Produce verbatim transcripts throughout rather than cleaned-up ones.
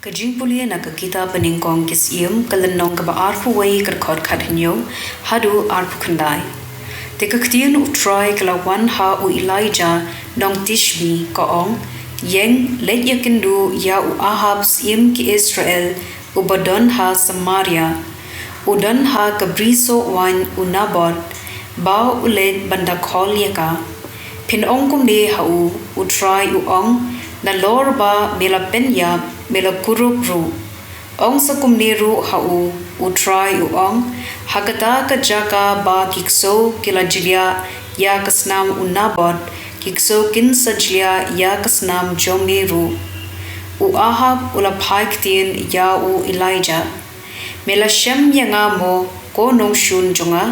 Ka jingpule na ka kitab Banyngkong ki Syiem, ka lynnong kaba arphew wei, ka dkhot khathynñiew haduh arphew khyndai. Te ka ktien U Trai ka la wan ha u Elijah nong Tishbi, ka ong, Ïeng, leit ïakynduh ïa u Ahab syiem ki Israel, uba don ha Samaria. U don ha ka brisoh waiñ u Naboth, ba u leit ban da khol ïa ka. Phin ong kumne ha u, U Trai u ong, nalor ba me la pynïap, me la kurup ruh. Ong sa kumne ruh ha u, U Trai u ong, ha kata ka jaka ba ki ksew ki la jlia ïa ka snam u Naboth, ki ksew kin sa jlia ïa ka snam jong me ruh. U Ahab u la phai ktien ïa u Elijah, Me la shem ïa nga mo, ko nongshun jong nga?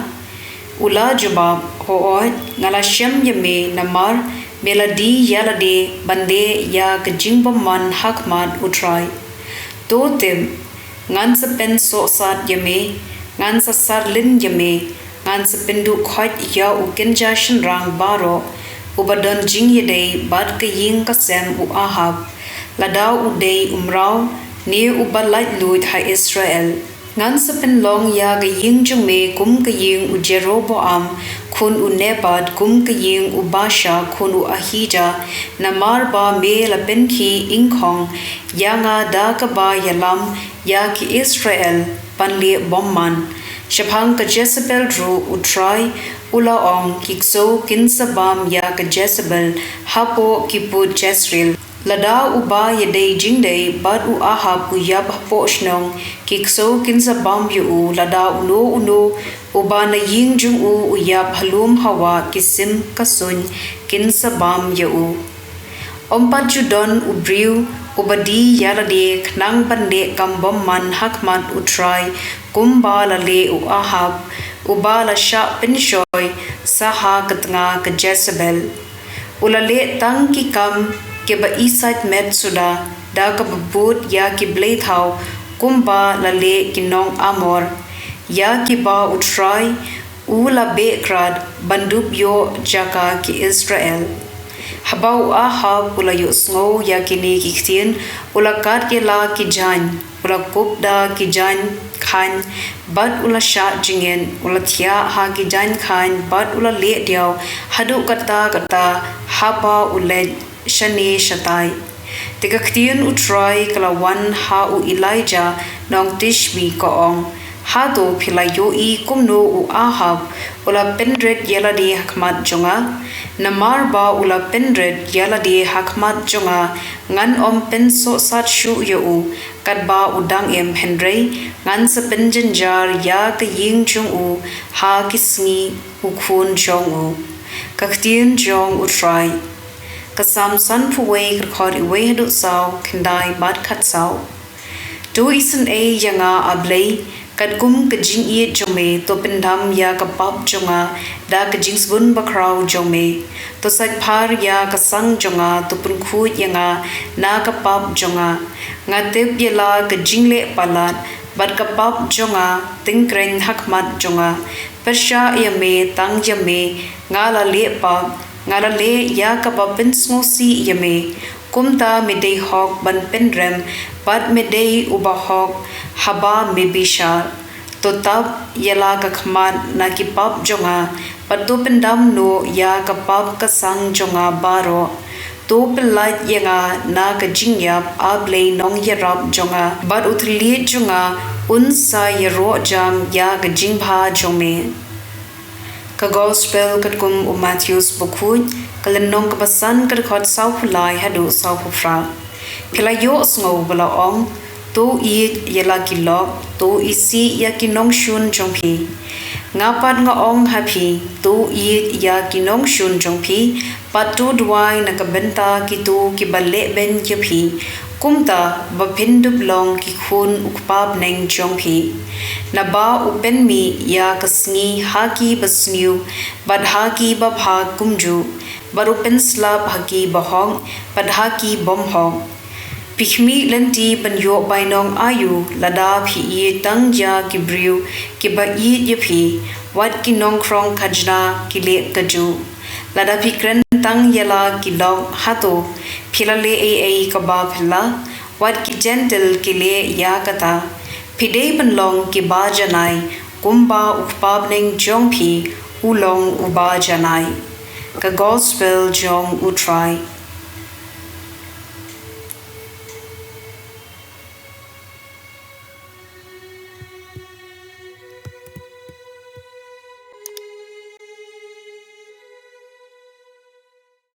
U la jubab, Hooid, nga la shem ïa me, namar me la die ïa lade ban leh ïa ka jingbymman ha khmat U Trai. To tip, ngan sa pynsohsat ïa me, ngan sa sarlin ïa me, ngan sa pynduh khoit ïa u kynja shynrang baroh, uba don jingïadei bad ka ïing ka sem u Ahab, lada u dei u mraw ne uba laitluid ha Israel. Ngan sa pynlong ïa ka ïing jong me kum ka ïing u Jeroboam khun u Nebat, kum ka ïing u Baasha khun u Ahijah, namar ba me la pynkhih ingkhong ïa nga da kaba ïalam ïa ki Israel ban leh bymman. Shaphang ka Jesebel ruh U Trai u la ong, Ki ksew kin sa bam ïa ka Jesebel hapoh ki pud Jezreel. Lada uba ïadei jingdei bad u Ahab u ïap hapoh shnong, ki ksew kin sa bam ïa u, lada uno uno uba na ïing jong u u ïap halum hawah, ki sim ka suiñ kin sa bam ïa u. Ym pat ju don u briew uba die ïa lade khnang ban leh kam bymman ha khmat U Trai, kumba la leh u Ahab, uba la shah pynshoi sa ha ka tnga ka Jesebel. U la leh tang ki kam kiba isaitmet suda da kaba bud ïa ki blei thaw, kumba la leh ki nong Amor, ïa kiba U Trai u la beh krad ban dup ïoh jaka ki Israel. Haba u Ahab u la ïohsngew ïa kine ki ktien, u la kat ïa la ki jaiñ, u la kup da ki jaiñ khaiñ bad u la shah jingngeit, u la thiah ha ki jaiñ khaiñ bad u la leh diaw haduh katta katta haba u leit shane shatai. Te ka ktien U Trai ka la wan ha u Elijah nong Tishbi, ka ong, Hato phi la ïohi kumno u Ahab u la pynrit ïa lade ha khmat jong nga? Namar ba u la pynrit ïa lade ha khmat jong nga, ngan ym pynsohsat shuh ïa u katba u dang im, hynrei ngan sa pynjynjar ïa ka ïing jong u ha ki sngi u khun jong u. Ka ktien jong U Trai. Ka Salm sanphew wei, ka dkhot wei haduh saw, khyndai bad khatsaw. To isynei ïa nga, A Blei, katkum ka jingïeit jong me; to pyndam ïa ka pap jong nga da ka jingsbun bakhraw jong me. To sait phar ïa ka sang jong nga, to pynkhuid ïa nga na ka pap jong nga. Nga tip ïa la ka jingleh palat, bad ka pap jong nga tyngkreiñ ha khmat jong nga. Pyrshah ïa me, tang ïa me nga la leh pap, nga la leh ïa kaba pynsngewsih ïa me. Kumta me dei hok ban pynrem, bad me dei uba hok haba me bishar. To tap ïa la ka khmat na ki pap jong nga, bad to pyndam noh ïa ka pap ka sang jong nga baroh. To pyllait ïa nga na ka jingïap, A Blei nongïarap jong nga, bad u thylliej jong nga un sa ïaroh jam ïa ka jingbha jong me. Ka Gospel katkum u Mathaios Bakhuid, ka lynnong kaba san, ka dkhot sawphew lai haduh sawphew phra. Phi la ïohsngew ba la ong, To ïeit ïa la ki lok, to isih ïa ki nongshun jong phi. Nga pat nga ong ha phi, to ïeit ïa ki nongshun jong phi, bad to duwai na ka bynta kito kiba lehbeiñ ïa phi, kumta ba phin dup long ki khun u Kpa bneng jong phi. Naba u pynmih ïa ka sngi ha ki basniew, bad ha ki babha kumjuh, bad u pynslap ha ki bahok bad ha ki bymhok. Phi khmih lynti ban ïoh bainong aïu lada phi ïeit tang ïa ki briew kiba ïeit ïa phi, wat ki nongkhrong khajna ki leh kajuh? Lada phi kren tang ïa la ki lok, hato phi la leh ei ei kaba phylla? Wat ki Jentil ki leh ïa kata. Phi dei ban long kiba janai, kumba u Kpa bneng jong phi u long uba janai. Ka Gospel jong U Trai.